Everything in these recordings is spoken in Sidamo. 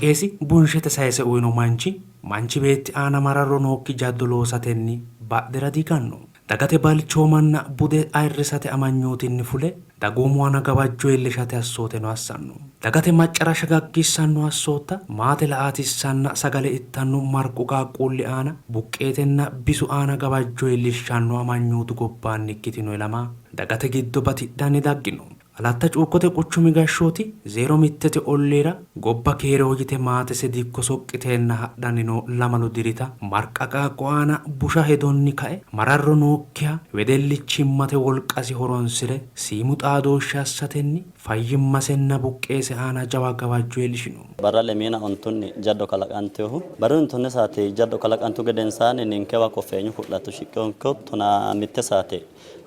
Buqqeesi bunshete sayise uyino manchi manchi beetti aana mararro nookki jaddo loosatenni badhera dihiganno. Dagate balchoomanna bude ayirrisate amanyootinni fule dagoomu aana gawajjo iillishate assooteno assanno. Dagate maccara shagaggissanno assootta, maate la''atissanna sagale ittanno marqu qaaqquulli aana buqqeetenna bisu aana gawajjo iillishshanno amanyootu gobbaanni ikkitino ilama dagate giddo batidhanni daggino. Alatta Cuukkote quchumi gashshooti Zeero mittete olliira gobba keereho yite maatese dikko soqqiteenna hadhanni noo lamalu dirita marqa qaaqqo aana busha hedonni kae mararro nookkiha wedellichimmate wolqasi horonsi're siimu xaadooshshe assatenni fayyimmasenna buqqeese aana jawa gawajjo iillishino. Barra lemiina ontunni jaddo kalaqantinohu barrunni tonne saate jaddo kalaqantu gedensaanni ninkewa koffeenyu ku'lato shiqqinonkehu 11 saate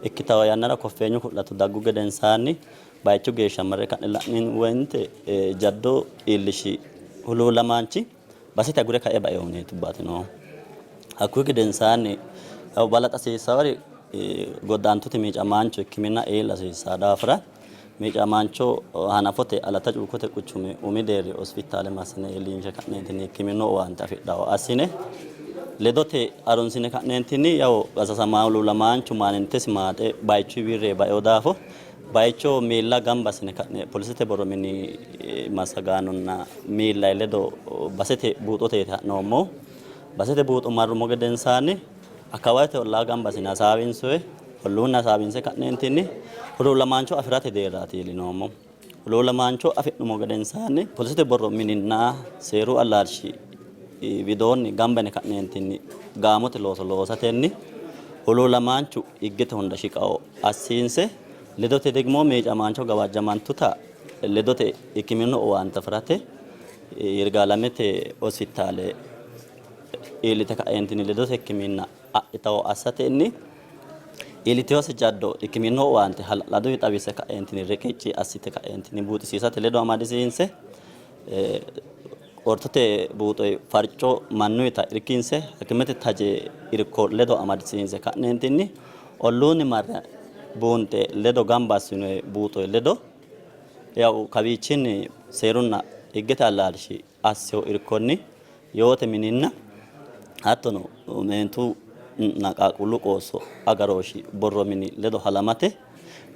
Ikkitanno yannara koffeenyu ku'lato daggu gedensaanni bayichu geeshsha marre ka'ne la'ni woyte jaddo iillishi huluullamaanchi basete agure kae baino huneetubbaati noohu. Hakkuyi gedensaanni balaxa hasiissawori goddaantote miicamaancho hikkiminna iilla hasiissanno daafira miicamaancho hanafote Alatta Cuukkote quchumi umi deerri hospitaale massine iillinshe ka'neentinni hikkiminnu owaante afidhanno assine ledote harunsine ka'neentinni yawo qasasamaanchu huluullamaanchu maaninttesi maaxe bayichuyi wirre baino daafo bayicho miilla gamba assine ka'ne polisete borro mini massagaanonna miillay ledo basete buuxoteeti ha'noommohu. Basete buuxo marrummo gedensaanni akkawaawete ollaa gamba assine hasaawinsoyi. Olluunni hasaawinse ka'neentinni huluullamaancho afi'rate deerraati iillinoommo. Huluullamaancho afi'nummo gedensaanni polisete borro mininna seeru allaalshi widoonni gamba yine ka'neentinni gaamote looso loosatenni huluullamaanchu higgete hunda shiqawo assiinse ledote degimo miicamaancho gawajjamantuta ledote hikkiminnu owaante afi'rate Yirgaalamete hospitaale iillite ka'eentinni ledote hikkiminna adhitawo assatenni iillitinose jaddo hikkiminnu owaante hala'ladunni xawisse ka'eentinni reqecci assite ka'eentinni buuxisiisate ledo amadisiinse qortote buuxo farco mannuyita irkinse hakimete taje irko ledo amadisiinse ka'neentinni olluunni marre buunxe ledo gamba assinoyi buuxo ledo yawu kawiichinni seerunna higgete allaalshi assino irkonni yoote mininna hattono meentunna qaaqquullu qoosso agarooshshi borro mini ledo halamate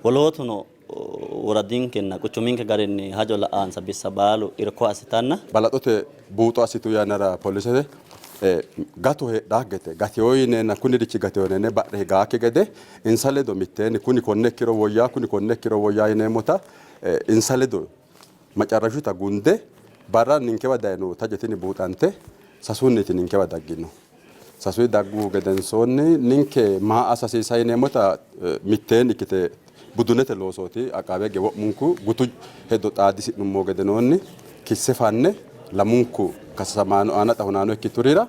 wolootuno woradinkenna quchuminke garinni hajo la'ansa bissa baalu irko assitanna Balaxote buuxo assitu yannara polisete gato heedhaakki gede gatewo yineenna kunirichi gatewo yineenna badhe higaakki gede insa ledo mitteenni kuni konne ikkiro woyyaa kuni konne ikkiro woyyaa yineemmota insa ledo Macarrashuta gunde barra ninkewa dayino taje tini buuxante sasunniti ninkewa daggino. Sasuyi dagguhu gedensoonni ninke maa assa hasiissa yineemmota mitteenni ikkite budunete loosooti Aqaabe Higge wo'munku gutu hedo xaadisi'nummo gedenoonni kisse fanne lamunku kassasamaano aana xa hunaano ikkiturira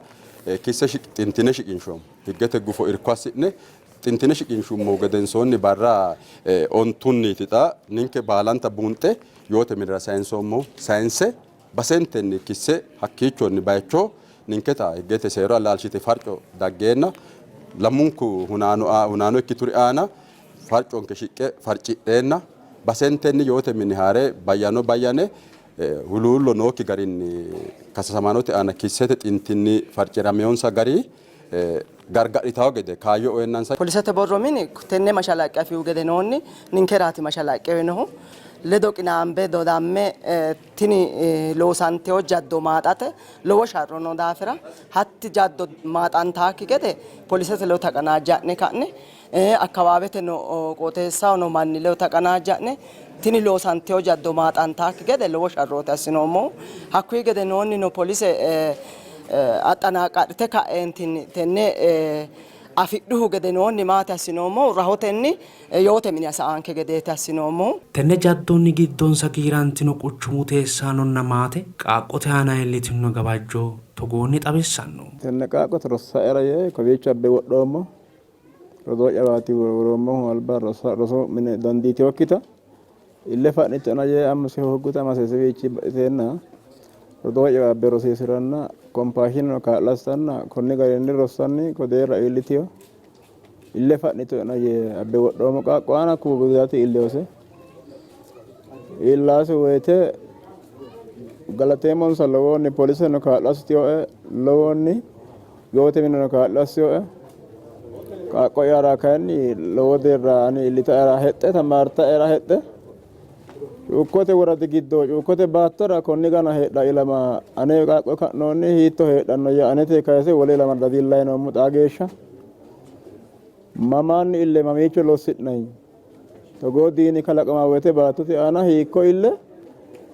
kisse xintine shiqinshoommo. Higgete gufo irko assi'ne Xintine shiqinshummohu gedensoonni barra ontunniiti xa ninke baalanta buunxe yoote minira sayinsoommohu. Sayinse basentenni kisse hakkiichonni bayichoho ninketa higgete seeru allaalshite farco daggeenna lamunku hunaano hunaano ikkituri aana farconke shiqqe farcidheenna basentenni yoote mini haare bayyano bayyane huluullo nookki garinni kasasamaanote aana kissete xintinni farci'rameyonsa gari gargadhitanno gede kaayyo uyeennansa. Polisete borro mini tenne mashalaqqe afihu gedenoonni ninkeraati mashalaqqe uyinohu. Ledo qinaambe dodamme tini loosantino jaddo maaxate lowo sharro noo daafira hatti jaddo maaxantaakki gede polisete ledo taqanaajja'ne ka'ne akkawaawete noo qooxeessaho noo manni ledo taqanaajja'ne tini loosantino jaddo maaxantaakki gede lowo sharrooti assinoommohu. Hakkuyi gedenoonnino polise axxanaaqadhite ka'eentinni tenne afidhuhu gedenoonni maati assinoommohu rahotenni yoote mine sa'anke gedeeti assinoommohu. Tenne jaddonni giddonsa giirantino quchumu teessaanonna maate qaaqqote aana iillitino gawajjo togoonni xawissanno. Tenne qaaqqote rossaera yee kowiicho abbe wodhoommo. Rodoo'yawaati woroommohu alba rosu mine dandiitinokkita ille fa'nitona yee amase hoogguta amase isiwiichi baxxiteenna rodoo'yawa abbe rosiisi'ranna kompaashineno kaa'lo assanna konni garinni rossanni ko deerra iillitino. Ille fa'nitona yee abbe wodhoommo qaaqqo aana hakku gudaati iillinose. Iillaase woyite Galateemmonsa lowohunni, poliseno kaa'lo assitinoe lowohunni, yoote minino kaa'lo assinoe. Qaaqqo'yara kayinni lowo deerra ani iillitaera hexxe tamaartaera hexxe Cuukkote woradi giddo Cuukkote baattora konni gana heedha ilama ane qaaqqo ka'noonni hiitto heedhanno yee anete kayise wole ilama dadillayi noommo xaa geeshsha. Mamaanni ille mamiicho lossi'nanni? Togoo diini kalaqama woyte baattote aana hiikko ille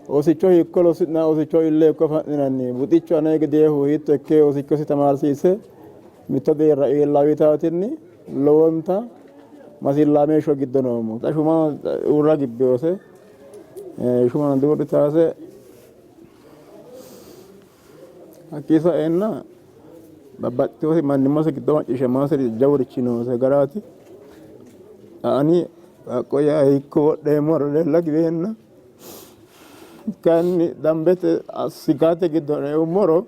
oosicho hiikko lossi'nanni oosicho ille hiikko fa'ninanni? Buxicho ane gedeehu hiitto ikke oosichosi tamaarsiise mitto deerra iilla yitaatinni lowonta masillaameeshsho giddo noommo. Xa shuma uurra gibbewose, shumano diuurritaase. Hakkii saeenna babbaxxitewoti mannimmase giddo macciishshamaseri jawurichi noose garaati. Ani qaaqqo'ya hiikko wodheemmoro leella giweenna kayinni dambete sigaate giddo eummoro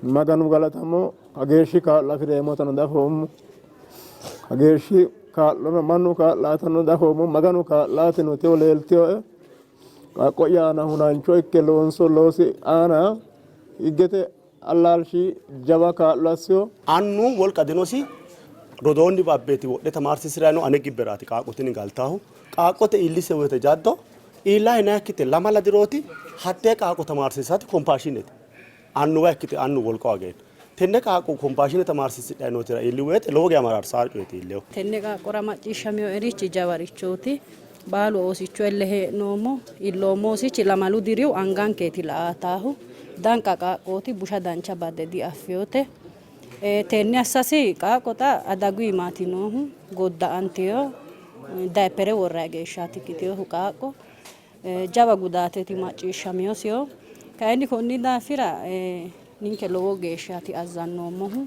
Maganu galatamo kageeshshi kaa'lo afi'reemmotano diafoommo. Kageeshshi kaa'lono mannu kaa'laatano diafoommo. Maganu kaa'laatino tewo leeltinoe. Qaaqqo'ya aana hunaancho ikke loonso loosi aana higgete allaalshi jawa kaa'lo assino. Annu wolqa dinosi, rodoonni abbeeti wodhe tamaarsiisi'ranni no, ane gibberaati qaaqqo tini galtaahu. Qaaqqote iillise woyte jaddo iilla hinayikkite lamala dirooti, hattee qaaqqo tamaarsiisate kompaashiinete. Annuwa ikkite annu wolqa ageeti. Tenne qaaqqo kompaashiine tamaarsiisidhanni nootera iilli woyte lowo geya mararsaa coyeeti iillehu. Tenne qaaqqora macciishshaminoerichi jawarichooti. Baalu oosicho elle hee'noommo. Illoommo oosichi lamalu dirihu angankeeti la''ataahu. Danqa qaaqqooti, busha dancha badde diaffinote. Tenne assasi qaaqqo xa adagu iimaati noohu, godda'antino, dayipere worrayi geeshshaati ikkitinohu qaaqqo. Jawa gudaateeti macciishshaminosiho. Kayinni konni daafira ninke lowo geeshshaati azzannoommohu.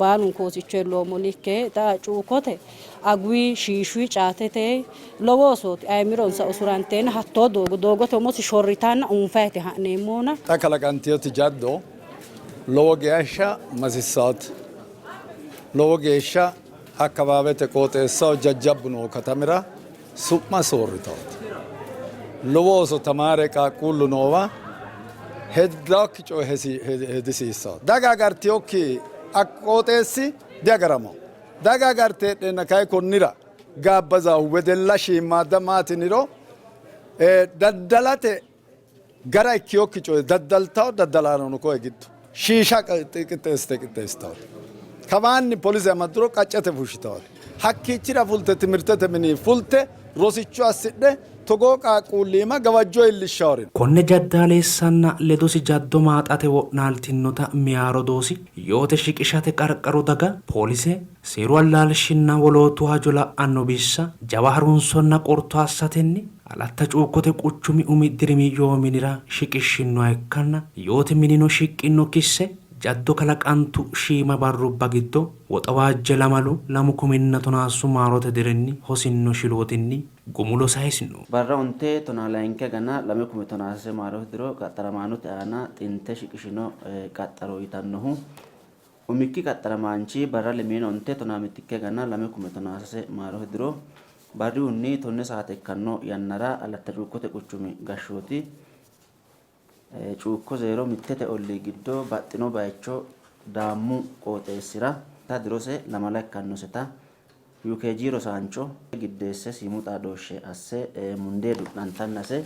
Baalunku oosicho illoommo nikke xa cuukote aguwi, shiishuwi, caatete lowo oosooti ayimironsa usuranteenna hattoo doogo doogote umosi shorritanna unfayite ha'neemmona. Xa kalaqantinoti jaddo lowo geeshsha masissaate. Lowo geeshsha akkawaawete qooxeessaho jajjabbu noo katamira su'ma soorritooti. Lowo ooso tamaare qaaqquullu noowa heddannokki coye hedisiissanno. Daga agartinokki qooxeessi diagaramanno. Daga agarte heedheenna kayi konnira gaabbazaahu wedella shiimmaadda maati yiniro daddalate gara ikkinokki coye daddaltanno daddalaanono koye giddo shiisha qixxeessite qixxeessitanno. Kawaanni polise amadduro qaccete fushshitanno. Hakkiichira fulte timirtete mini fulte rosicho assidhe togoo qaaqquulli iima gawajjo iillishshawori no. Konne jaddaaleessanna ledosi jaddo maaxate wo'naaltinnota meyaa rodoosi yoote shiqishate qarqaru daga, poolise, seeru allaalshinna wolootu hajo la'anno bissa jawa harunsonna qorto assatenni Alatta Cuukkote quchumi umi dirimi yoo minira shiqishshinnoha ikkanna yoote minino shiqqinno kisse jaddo kalaqantu shiima barrubba giddo Woxawaajje lamalu lamu kuminna tonaasu maarote dirinni hosinno shilootinni gumulo sayisino. Barra onte tonaa layinki agana 2013 maarote diro qaxxaramaanote aana xinte shiqishino qaxxaro yitannohu umikki qaxxaramaanchi barra lemiina onte tonaa mittikki agana 2013 maarote diro barrihunni tonne saate ikkanno yannara Alatta Cuukkote quchumi gashshooti Cuukko zeero mittete ollii giddo baxxino baycho Daammu qooxeessira dirose lamala ikkannoseta UKG rosaancho giddeesse siimu xaadooshshe asse mundee du'nantannase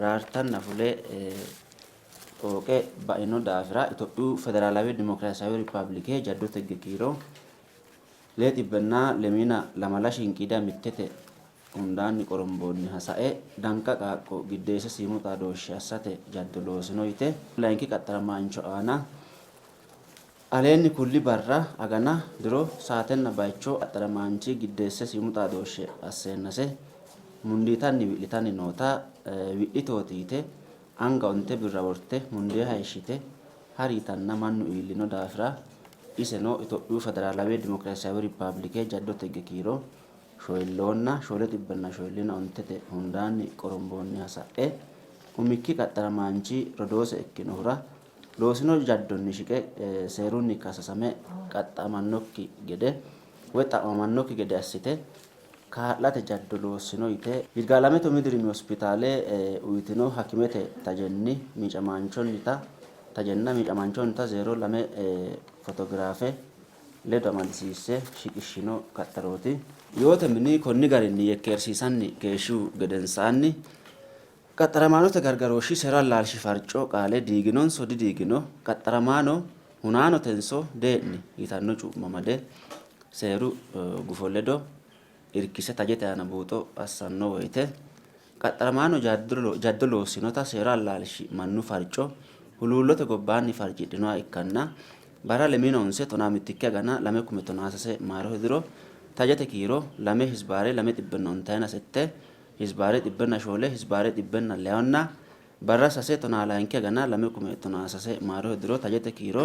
raartanna fule xooqe baino daafira Itophiyu Federaalaawe Dimokiraasiyaawe Rippaablike jaddote higge kiiro lee xibbenna lemiina lamala shinqiida mittete hundaanni qoromboonniha sae danqa qaaqqo giddeesse siimu xaadooshshe assate jaddo loosino yite layinki qaxxaramaancho aana aleenni kulli barra, agana, diro, saatenna baycho qaxxaramaanchi giddeesse siimu xaadooshshe asseennase mundiitanni wi'litanni noota wi'litooti yite anga onte birra worte mundee hayishshite hari yitanna mannu iillino daafira iseno Itophiyu Federaalaawe Dimokiraasiyaawe Rippaablike jaddote higge kiiro shoyilloonna shoole xibbenna shoyilliina ontete hundaanni qoromboonniha sa'e umikki qaxxaramaanchi rodoose ikkinohura loosino jaddonni shiqe seerunni kassasame qaxxa'amannokki gede woy xa'mamannokki gede assite kaa'late jaddo loossino yite Yirgaalamete umi dirimi hospitaale uytino hakimete tajenni miicamaanchonnita tajenna miicamaanchonnita zeero lame fotogiraafe ledo amadisiisse shiqishshino qaxxarooti. Yoote mini konni garinni yekkeersiisanni keeshshihu gedensaanni qaxxaramaanote gargarooshshi seeru allaalshi farco qaale diiginonso didiigino, qaxxaramaano hunaanotenso dee'ni yitanno cu'mo amade seeru gufo ledo irkise tajete aana buuxo assanno woyte qaxxaramaano jaddo loossinota seeru allaalshi mannu farco huluullote gobbaanni farcidhinoha ikkanna barra lemiina honse tonaa mittikki agana lame kume tonaa sase maarote diro tajete kiiro lame hizbaare lame xibbenna ontayina sette hizbaare xibbenna shoole hizbaare xibbenna leyonna Barra sase tonaa layinki agana lame kume tonaa sase maarote diro tajete kiiro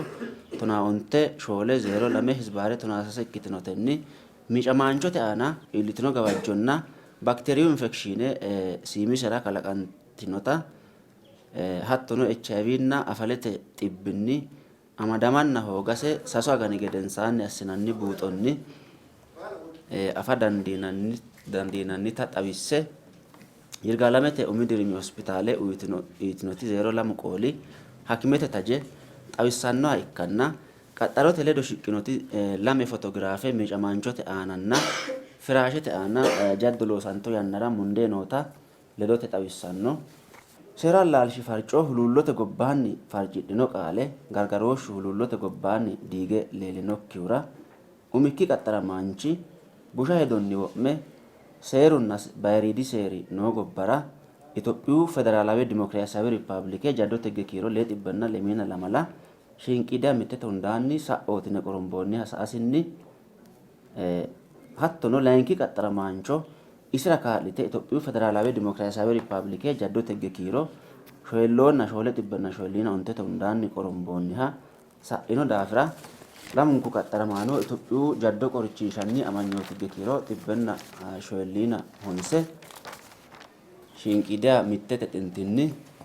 tonaa onte shoole zeero lame hizbaare tonaa sase ikkitinotenni miicamaanchote aana iillitino gawajjonna bakteeriyu infekishiine siimisera kalaqantinota hattono HIVnna afalete xibbinni amadamanna hoogase sasu agani gedensaanni assinanni buuxonni afa dandiinannita xawisse Yirgaalamete umi dirimi hospitaale uyitinoti zeero lamu qooli hakimete taje xawissannoha ikkanna qaxxarote ledo shiqqinoti lame fotogiraafe miicamaanchote aananna firaashete aana jaddo loosantu yannara mundee noota ledote xawissanno. Seeru allaalshi farco huluullote gobbaanni farcidhino qaale gargarooshshu huluullote gobbaanni diige leellinokkihura umikki qaxxaramaanchi busha hedonni wo'me seerunna bayiriidi seeri noo gobbara Itophiyu Federaalaawe Dimokiraasiyaawe Rippaablike jaddote higge kiiro lee xibbenna lemiina lamala shinqiida mittete hundaanni sa'ooti yine qoromboonniha sa''asinni hattono layinki qaxxaramaancho isira kaa'lite Itophiyu Federaalaawe Dimokiraasiyaawe Rippaablike jaddote higge kiiro shoyilloonna shoole xibbenna shoyilliina ontete hundaanni qoromboonniha sa'ino daafira lamunku qaxxaramaano Itophiyu jaddo qorichinshanni amanyooti higge kiiro xibbenna shoyilliina honse Shinqiidiya mittete xintinni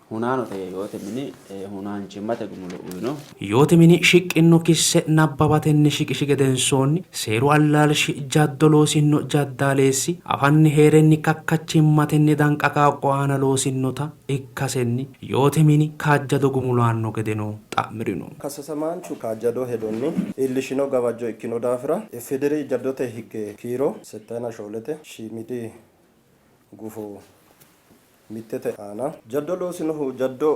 hunaanote yee yoote mini hunaanchimmate gumulo uyno. Yoote mini shiqqinno kisse nabbawatenni shiqishi gedensoonni seeru allaalshi jaddo loosinno jaddaaleessi afanni hee'renni kakkachimmatenni danqa qaaqqo aana loosinnota ikkasenni yoote mini kaajjado gumulo aanno gedeno xa'mirino. Kassasamaanchu kaajjado hedonni iillishino gawajjo ikkino daafira IFDR jaddote higge kiiro settayina shoolete shiimidi gufo mittete aana. Jaddo loosinohu jaddo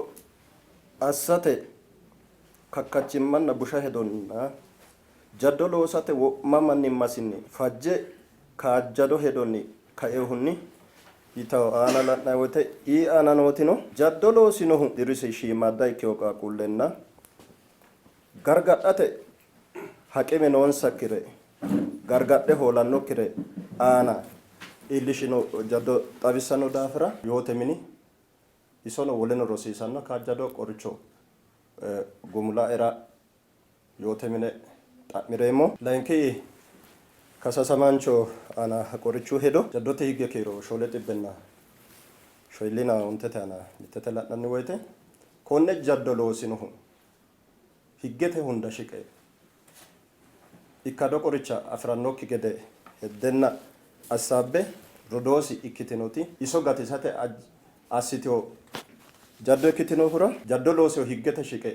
assate kakkachimmanna busha hedonna jaddo loosate wo'ma mannimmasinni fajje kaajjado hedonni kainohunni yitanno aana la'nanni woyte ii aana nootino jaddo loosinohu dirisi shiimaadda ikkino qaaqquullenna gargadhate haqime noonsakkire gargadhe hoolannokkire aana iillishino jaddo xawissanno daafira yoote mini isono woleno rosiisanno kaajjado qoricho gumulaera yoote mine xa'mireemmo. Layinki kasasamaancho aana qorichu hedo jaddote higge kiiro shoole xibbenna shoyillina ontete aana mittete la'nanni woyte konne jaddo loosinohu higgete hunda shiqe ikkado qoricha afi'rannokki gede heddenna assaabbe rodoosi ikkitinoti iso gatisate assitino jaddo ikkitinohura jaddo loosino higgete shiqe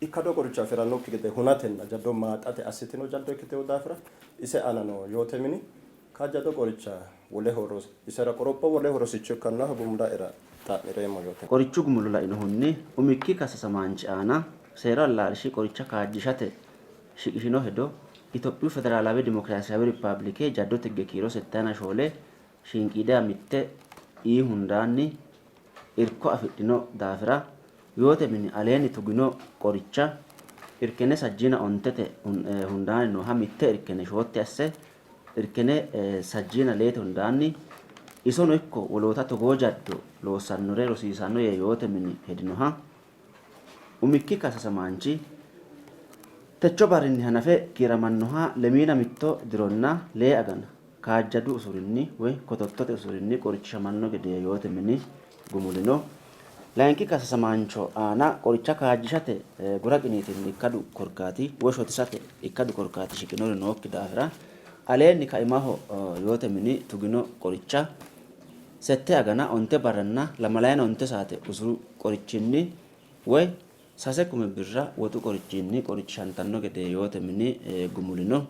ikkado qoricha afi'rannokki gede hunatenna jaddo maaxate assitino jaddo ikkitino daafira ise aana noo yoote mini kaajjado qoricha woleho isera qoropho woleho rosicho ikkannoha gumulaera xa'mi'reemmo yoote. Qorichu gumulo lainohunni umikki kassasamaanchi aana seeru allaalshi qoricha kaajjishate shiqishino hedo Itophiyu Federaalaawe Dimokiraasiyaawe Rippaablike jaddote higge kiiro settayina shoole shinqiidaya mitte ii hundaanni irko afidhino daafira yoote mini aleenni tugino qoricha irkene sajjiina ontete hundaanni nooha mitte irkene shootti asse irkene sajjiina leete hundaanni isono ikko woloota togoo jaddo loossannore rosiisanno yee yoote mini hedinoha umikki kasasamaanchi techo barrinni hanafe kiiramannoha lemiina mitto dironna lee agana kaajjadu usurinni woy kotottote usurinni qorichishamanno gede yoote mini gumulino. Layinki kasasamaancho aana qoricha kaajjishate gura qiniitinni ikkadu korkaati woy shotisate ikkadu korkaati shiqinori nookki daafira Aleenni kaimaho yoote mini tugino qoricha sette agana onte barranna lamalayina onte saate usuru qorichinni woy sase kume birra woxu qorichinni qorichishantanno gede yoote mini gumulino.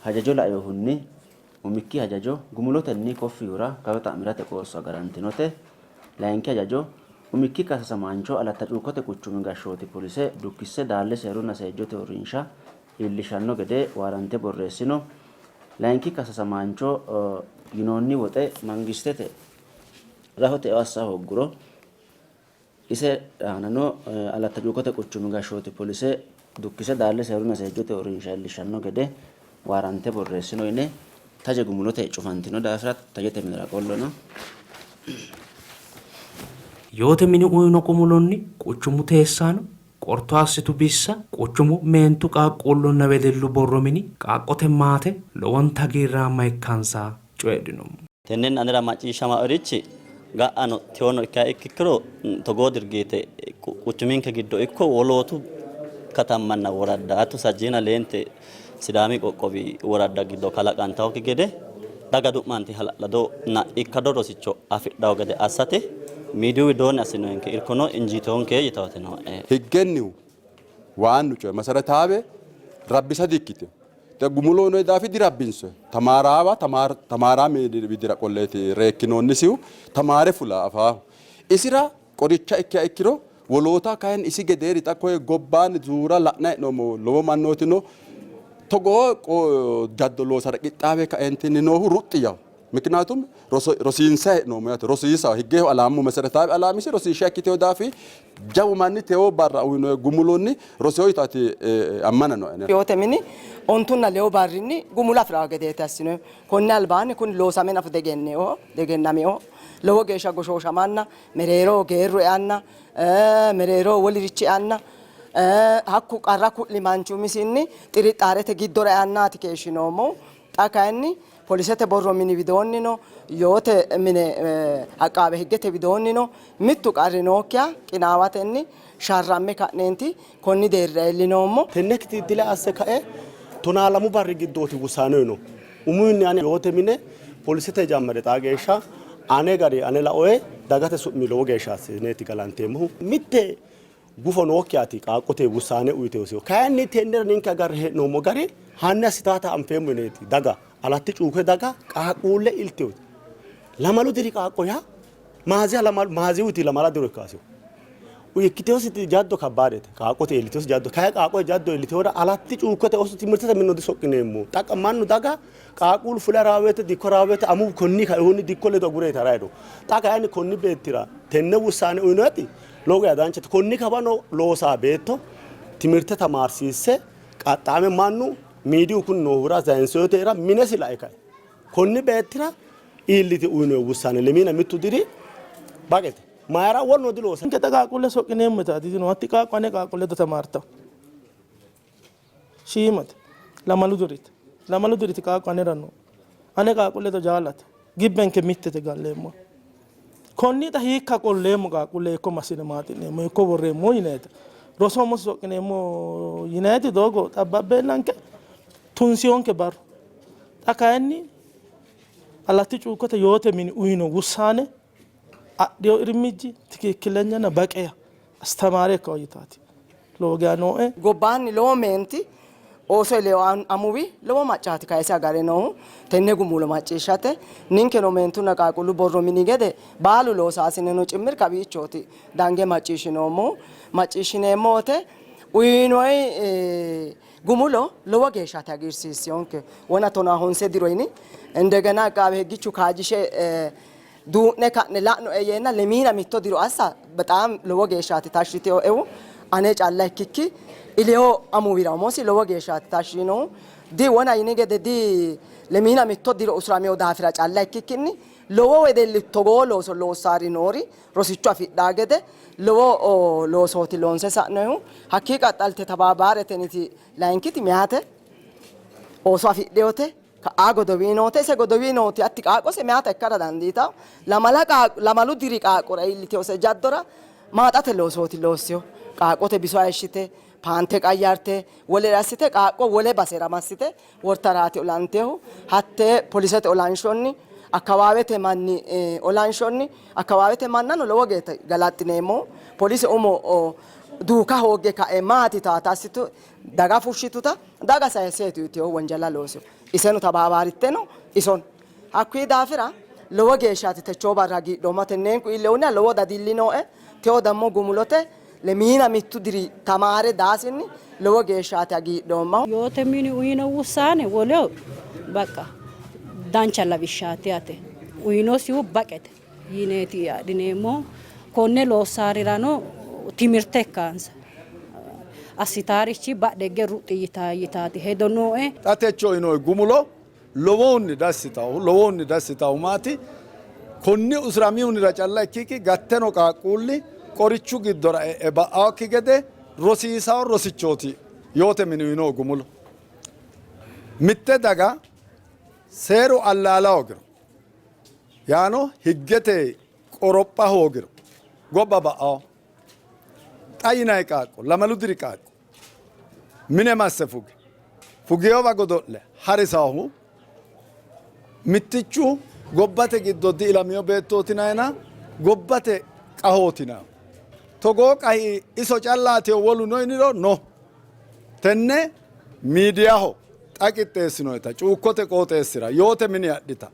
Hajajo lainohunni umikki hajajo gumulotenni koffi yura kayo xa'mirate qoosso agarantinote. Layinki hajajo umikki kasasamaancho Alatta Cuukkote quchumi gashshooti polise dukkisse Daalle Seerunna Seejjote uurrinsha iillishshanno gede waarante borreessino. Layinki kasasamaancho yinoonni woxe mangistete rahote eo assa hoogguro Ise aanano Alatta Cuukkote quchumi gashshooti polise dukkise Daalle Seerunna Seejjote uurrinsha iillishshanno gede waarante borreessino yine taje gumulote cufantino daafira tajete minira qollona. Yoote mini uyno gumulonni quchumu teessaano, qorto assitu bissa, quchumu meentu qaaqquullunna wedellu borro mini, qaaqqote maate lowonta hagiirraamma ikkansa coyidhino. Tennenni anera macciishshamaerichi ga'ano tewono ikkiha ikkiro togoo dirgiite quchuminke giddo ikko wolootu katammanna woradda hatto sajjiina leente Sidaami qoqqowi woradda giddo kalaqantannokki gede daga du'manti hala'ladonna ikkado rosicho afidhanno gede assate miidiyu widoonni assinoonke irkono injiitinonke yitawoti nooe. Higgennihu waannu coyi masarataawe rabbisa dikkitino. Te gumulo uyinoyi daafi dirabbinsoyi. Tamaaraawa tamaaraa widira qolleeti reekkinoonnisihu tamaare fula afaahu. Isira qoricha ikkiha ikkiro woloota kayinni isi gedeeri xa koye gobbaanni zuura la'nanni hee'noommo lowo mannooti no. Togoo jaddo loosara qixxaawe kaeentinni noohu ruxxi yawo. Miknaatum rosiinsayi hee'noommo yaate. Rosiisa higgeho alaamu meseretaawi alaamisi rosiishsha ikkiteyo daafi jawu manni tewo barra uyinoyi gumulonni roseyo yitaati ammana nooe. Yoote mini ontunna lewu barrinni gumulo afi'ranno gedeeti assinoyihu. Konni albaanni kuni loosame nafu diegennaminoho. Lowo geeshsha goshooshamanna mereeroho geerru eanna mereeroho wolirichi eanna hakku qarra ku'li manchi umisinni xirixxaarete giddora eannaati keeshshinoommohu. Xa kayinni polisete borro mini widoonnino yoote mine aqaabe higgete widoonnino mittu qarri nookkiha qinaawatenni sharramme ka'neenti konni deerrira iillinoommo. Tenne kitittile asse kae tonaa lamu barri giddooti wussaane uyino. Umihunni ane yoote mine polisete jammare xaa geeshsha ane gari ane laoe dagate su'mi lowo geeshsha assineeti galanteemmohu. Mitte gufo nookkihaati qaaqqote wussaane uyiteosihu. Kayinni tennera ninke agarre hee'noommo gari hanni assitaata anfeemmo yineeti daga Alatti Cuuke daga qaaqquulle ilteoti. Lamalu diri qaaqqo yaa maaziya lamalu maaziyuti lamala diro ikkasihu. Ikkiteositi jaddo kabbaadete qaaqqote iilliteosi jaddo kayi qaaqqote jaddo iilliteora Alatti Cuukkote oso timirtete minno disoqqineemmo. Xaqa mannu daga qaaqquullu fule haraawete dikko haraawete amuwu konni kainohunni dikko ledo agureeti harayido. Xa kayinni konni beettira tenne wussaane uyinoyeti Lowo geya danchate. Konni kawano loosaa beetto timirte tamaarsiisse qaxxaame mannu miidiyu kuni noohura zayinsoyotera minesi lae kae konni beettira iillite uyinoyi wussane lemiina mittu diri baqete. Mayira woluno diloosa. Ninke xa qaaqquulle soqqineemmo yitaati dino. Hatti qaaqqo ane qaaqqo ledo tamaartawo. Shiimate. Lamalu dirite. Lamalu diriti qaaqqo anera no. Ane qaaqqu ledo jaalate. Gibbenke mittete galleemmo. Konni xa hiikka qolleemmo qaaqquulle hiikko massine maaxi'neemmo hiikko worreemmo yineeti. Roso umosi soqqineemmo yineeti doogo xabbabbeennanke tunsiyonke barru. Xa kayinni Alatti Cuukkote yoote mini uyino wussaane adhino irmijji tikikkileenyanna baqeya astamaare ikka yitaati. Lowo geya nooe. Gobbaanni lowo meenti ooso ileyo amuwi lowo maccaati kayise agare noohu tenne gumulo macciishshate. Ninkeno meentunna qaaqquullu borro mini gede baalu loosaasineno cimmir kawiichooti dange macciishshinoommohu. Macciishshineemmo wote uyinoyi gumulo lowo geeshshaati hagiirsiissinonke. Wona tonaa honse diro yini indegena aqaabe higgichu kaajjishe Duu'ne ka'ne la'noe yeenna lemiina mitto diro assa bexaam lowo geeshshaati tashshi yitinoehu. Ane calla ikkikki ileyo amuwira umosi lowo geeshshaati tashshi yiinohu. Di wona yini gede di lemiina mitto diro usuramino daafira calla ikkikkinni lowo wedelli togoo looso loossaari noori rosicho afidhaa gede lowo loosooti loonse sa'noehu. Hakkii qaxxalte tabaabaareteniti layinkiti meyaate ooso afidhinote. Ka'aa godowii noote, ise godowii nooti hatti qaaqqose meyata ikkara dandiitanno. Lamala qaaqqo, lamalu diri qaaqqora iilliteose jaddora Maaxate loosooti loossino. Qaaqqote biso hayishshite, paante qayyarte, wolere assite qaaqqo wole basera massite wortaraati olantehu. Hattee polisete olanshonni, akkawaawete manni olanshonni, akkawaawete mannano lowo geeshsha galaxxineemmohu. Polise umo duuka hoogge ka'e maati yitaata assitu, daga fushshituta daga sayisseeti uyitinohu wonjala loosino. Iseno tabaabaaritteno isono. Hakkuyi daafira lowo geeshshaati techoo barra hagiidhoomma. Tennenku iillehunni lowo dadilli nooe. Tewo dammo gumulote lemiina mittu diri tamaare daasinni lowo geeshshaati hagiidhoommahu. Yoote mini uyino wussaane woleho baqa dancha lawishshaati yaate. Uyinosihu baqete yineeti adhineemmohu. Konne loossaarirano timirte ikkaansa. Assitaarichi badhe higge ruxxi yitaati hedo nooe. Xa techo uyinoyi gumulo lowohunni dassitahu lowohunni dassitahu maati? Konni usuramihunira calla ikkikki gatteno qaaqquulli qorichu giddora e'e ba'aokki gede rosiisawo rosichooti yoote mini uyino gumulo. Mitte daga seeru allaala hoogiro yaano higgete qoropha hoogiro gobba ba'ao. Xa yinanni qaaqqo lamalu diri qaaqqo mine masse fuge fugeyowa godo'le harisahu mittichu gobbate giddo diilamino beettootinayina gobbate qahootina. Togoo qahi iso callaatiyo wolu no yiniro no. Tenne miidiyaho xa qixxeessinoyita cuukkote qooxeessira yoote mini adhita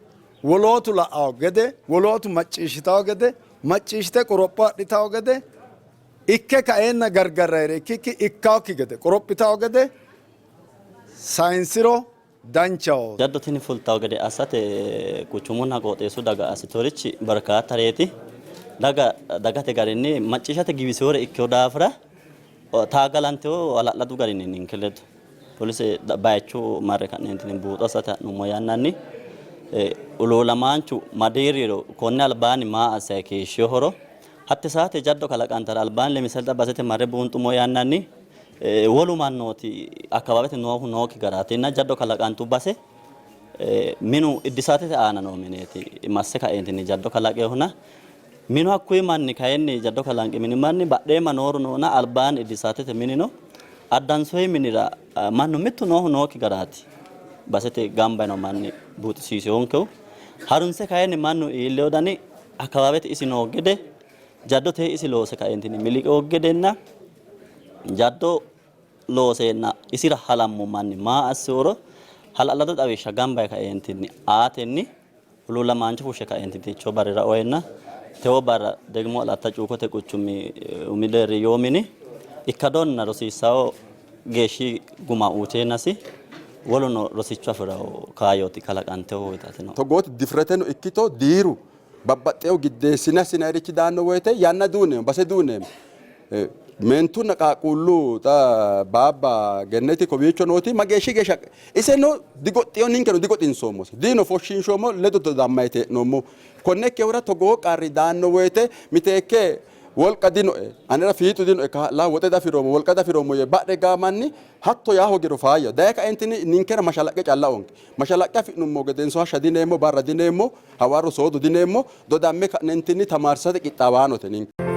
wolootu la'awo gede wolootu macciishshitawo gede macciishshite qoropho adhitawo gede ikke kaeenna gargarrayire ikkikki ikkaokki gede qorophitawo gede sayinsiro danchaho. Jaddo tini fultawo gede assate quchumunna qooxeessu daga assitorichi barkaattareeti. Daga dagate garinni macciishshate giwisewore ikkino daafira taaggalantewo hala'ladu garinni ninke ledo polise bayicho marre ka'neentinni buuxo assate ha'nummo yannanni huluullamaanchu madiiriro konni albaanni maa assayi keeshshinohoro hatte saate jaddo kalaqantara albaanni lemisale xa basete marre buunxummo yannanni wolu mannooti akkawaawete noohu nookki garaatinna jaddo kalaqantu base minu iddisaatete aana noo mineeti masse kaeentinni jaddo kalaqeehuna minu hakkuyi manni kayinni jaddo kalanqi mini manni badheema nooru noona albaanni iddisaatete mini no addansoyi minira mannu mittu noohu nookki garaati basete gamba yino manni buuxisiisihonkehu harunse kayinni mannu iilleyo dani akkawaawete isi noo gede jaddote isi loose kaeentinni miliqeyo gedenna jaddo looseenna isira halammo manni maa assihoro hala'lado xawishsha gamba yee kaeentinni aatenni huluullamaancho fushshe kaeentinni techo barrira oyenna tewo barra degimo Alatta Cuukote quchumi umi deerri yoo mini ikkadonna rosiissawo geeshshi guma uyiteennasi woluno rosicho afi'rawo kaayyooti kalaqantewo yitatino. Togooti difreteno ikkito diiru babbaxxeewo giddeessine assinayrichi daanno woyte yanna duuneemmo, base duuneemmo. Meentunna qaaqquullu xa baabba Genneti kowiicho nooti mageeshshi geeshsha iseno digoxxino, ninkeno digoxinsoommose, diino foshshiinshoommo, ledo dodammayiti hee'noommo. Konne ikkinohura togoo qarri daanno woyte miteekke wolqa dinoe, anera fiixu dinoe, kaa'la woxe diafi'roommo, wolqa diafi'roommo yee badhe gaamanni hatto yaa hoogiro faayyaho. Daye kaentinni ninkera mashalaqqe calla onke. Mashalaqqe afi'nummo gedenso hashsha dineemmo, barra dineemmo, hawarro soodo dineemmo, dodamme ka'nentinni tamaarsate qixxaawaanote ninke.